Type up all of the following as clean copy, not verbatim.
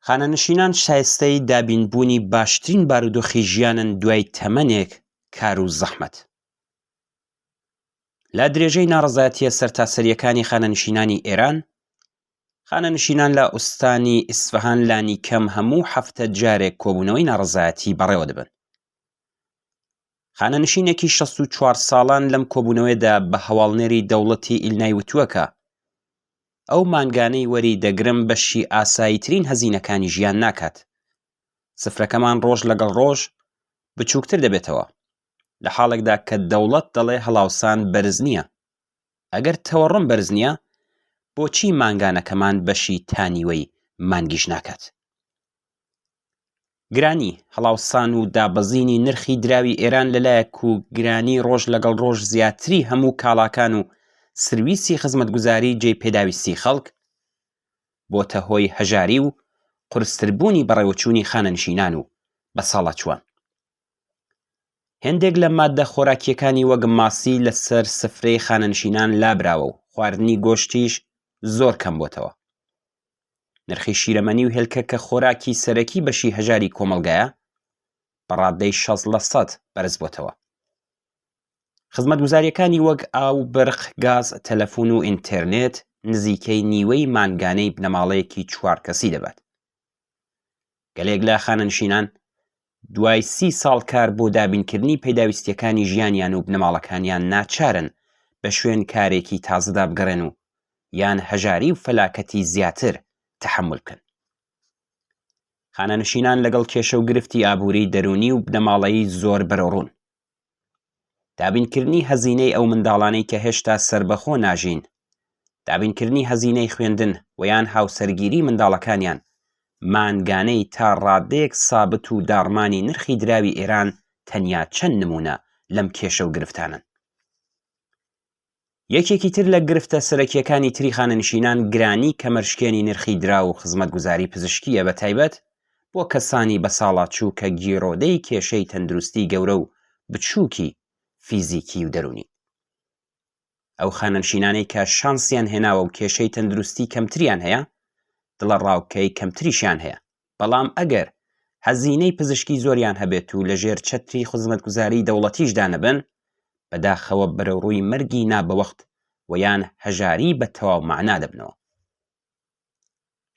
خانەنشینان شایستەی دابینبوونی باشترین بارودۆخی ژیانن دوای تەمەنێک کار و زەحمەت. لە درێژەی ناڕەزایەتییە سەرتاسەرییەکانی خانەنشینانی ئێران، خانەنشینان لە ئوستانی ئیسفەهان لانیکەم هەموو هەفتە جارێک کۆبوونەوەی ناڕەزایەتی بەڕێوە دەبەن. خانەنشینێکی 64 ساڵان لەم کۆبوونەوەیەدا بە هەواڵنێری دەوڵەتی ئیلنای وتووە کە ئەو مانگانەی وەری دەگرم بەشی ئاساییترین هەزینەکانی ژیان ناکات. سفرەکەمان ڕۆژ لەگەڵ ڕۆژ بچووکتر دەبێتەوە. لە حاڵێکدا کە دەوڵەت دەڵێ هەڵاوسان بەرز نییە. ئەگەر تەوەڕم بەرز نییە، بۆچی مانگانەکەمان بەشی تا نیوەی مانگیش ناکات؟ گرانی، هەڵاوسان و دابەزینی نرخی دراوی ئێران لەلایەک و گرانی ڕۆژ لەگەڵ ڕۆژ زیاتری هەموو کاڵاکان و سرویسی خزمەتگوزاری جێی پێداویستی خەڵک، بۆتە هۆی هەژاری و قورستربوونی بەڕێوەچوونی خانەنشینان و بەساڵاچووان. هێندێک لە ماددە خۆراکییەکانی وەک ماسی لەسەر سفرەی خانەنشینان لابراوە و خواردنی گۆشتیش زۆر کەم بۆتەوە. نرخی شیرەمەنی و هێلکە کە خۆراکی سەرەکی بەشی هەژاری کۆمەڵگایە بە ڕادەی 60 لە سەد بەرز بۆتەوە. خزمەتگوزارییەکانی وەک ئاو، برق، گاز، تەلەفون و ئینتێرنێت نزیکەی نیوەی مانگانەی بنەماڵەیەکی چوار کەسی دەبات. گەلێک لە خانەنشینان دوای سی ساڵ کار بۆ دابینکردنی پێداویستییەکانی ژیانیان و بنەماڵەکانیان ناچارن بە شوێن کارێکی تازەدا بگەڕێن و یان هەژاری و فەلاکەتی زیاتر تەحەمول بکەن. خانەنشینان لەگەڵ کێشە و گرفتی ئابووری، دەروونی و بنەماڵەیی زۆر بەرەوڕوون. دابینکردنی هەزینەی ئەو منداڵانەی کە هێشتا سەربەخۆ ناژین، دابینکردنی هەزینەی خوێندن و یان هاوسەرگیری منداڵەکانیان، مانگانەی تا ڕادەیەک سابت و داڕمانی نرخی دراوی ئێران تەنیا چەند نموونە لەم کێشە و گرفتانەن. یەکێکی تر لە گرفتە سەرەکییەکانی تری خانەنشینان گرانی کەمەرشکێنی نرخی دراو و خزمەتگوزاری پزیشکییە بە تایبەت بۆ کەسانی بەساڵاچوو کە گیرۆدەی کێشەی تەندروستی گەورە و بچووکی فیزیکی و دەروونین. ئەو خانەنشینانەی کە شانسیان هێناوە و کێشەی تەندروستی کەمتریان هەیە دڵەڕاوکێی کەمتریشیان هەیە بەڵام ئەگەر هەزینەی پزیشکی زۆریان هەبێت و لەژێر چەتری خزمەتگوزاری دەوڵەتیشدا نەبن بەداخەوە بەرەوڕووی مەرگی نابەوەخت و یان هەژاری بە تەواو مەعنا دەبنەوە.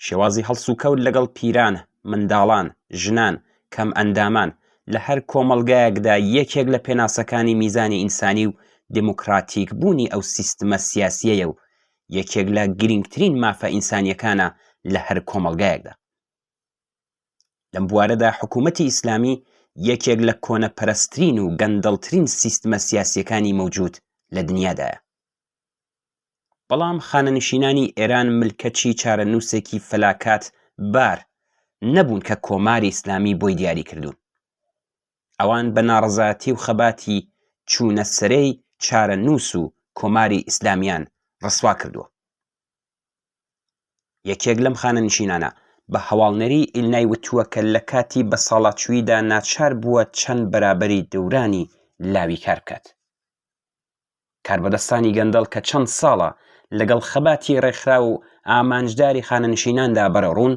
شێوازی هەڵسوکەوت لەگەڵ پیران، منداڵان، ژنان، کەمئەندامان لە هەر کۆمەڵگایەکدا یەکێک لە پێناسەکانی میزانی ئینسانی و دێموکراتیک بوونی ئەو سیستمە سیاسییەیە و یەکێک لە گرینگترین مافە ئینسانییەکانە لە هەر کۆمەڵگایەکدا. لەم بوارەدا حکوومەتی ئیسلامی یەکێک لە کۆنەپەرستترین و گەندەڵترین سیستمە سیاسییەکانی مەوجوود لە دنیادایە. بەڵام خانەنشینانی ئێران ملکەچی چارەنووسێکی فەلاکات بار نەبوون کە کۆماری ئیسلامی بۆی دیاری کردوون. ئەوان بە ناڕەزایەتی و خەباتی چوونە سەرێی چارەنووس و کۆماری ئیسلامیان ڕسوا کردووە. یەکێک لەم خانەنشینانە بە هەواڵنێری ئیلنای وتووە کە لە کاتی بەساڵاچوویدا ناچار بووە چەند بەرابەری دەورانی لاوی کار بکات. کاربەدەستانی گەندەڵ کە چەند ساڵە لەگەڵ خەباتی ڕێکخراو و ئامانجداری خانەنشیناندا بەرەوڕوون،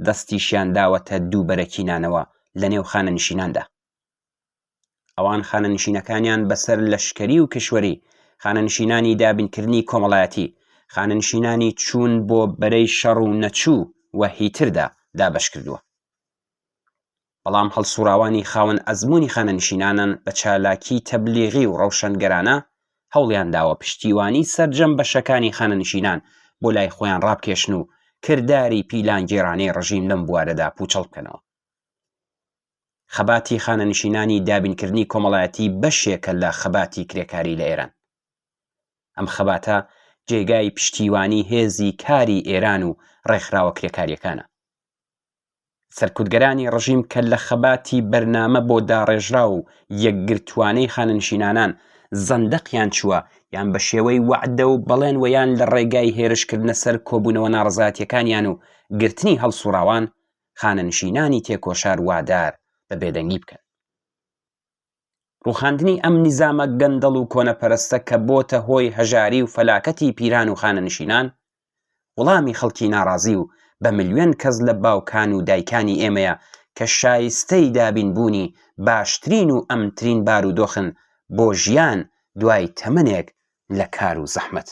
دەستیشیان داوەتە دووبەرەکی نانەوە لەنێو خانەنشیناندا. ئەوان خانەنشینەکانیان بەسەر لەشکەری و کشوەری، خانەنشینانی دابینکردنی کۆمەڵایەتی، خانەنشینانی چوون بۆ بەرەی شەڕ و نەچوو و هیتردا دابەشکردووە. بەڵام هەڵسوڕاوانی خاوەن ئەزموونی خانەنشینانان بە چالاکیی تەبلیغی و ڕەوشەنگەرانە هەوڵیان داوە پشتیوانی سەرجەم بەشەکانی خانەنشینان بۆ لای خۆیان ڕابکێشن و کرداری پیلانگێڕانەی ڕژیم لەم بوارەدا پووچەڵ بکەنەوە. خەباتی خانەنشینانی دابینکردنی کۆمەڵایەتی بەشێکە لە خەباتی کرێکاری لە ئێران. ئەم خەباتە جێگای پشتیوانی هێزی کاری ئێران و ڕێکخراوە کرێکارییەکانە. سەرکوتگەرانی ڕژیم کە لە خەباتی بەرنامە بۆ داڕێژراو و یەکگرتووانەی خانەنشینانان زەندەقیان چووە یان بە شێوەی وەعدە و بەڵێن وە یان لە ڕێگای هێرشکردنە سەر کۆبوونەوە ناڕەزایەتیەکانیان و گرتنی هەڵسوڕاوان خانەنشینانی تێکۆشار وادار بە بێدەنگی بکەن. ڕووخاندنی ئەم نیزامە گەندەڵ و کۆنەپەرستە کە بۆتە هۆی هەژاری و فەلاکەتی پیران و خانەنشینان، وڵامی خەڵکی ناڕازی و بە ملیۆن کەس لە باوکان و دایکانی ئێمەیە کە شایستەی دابینبوونی باشترین و ئەمنترین بارودۆخن بۆ ژیان دوای تەمەنێک لە کار و زەحمەت.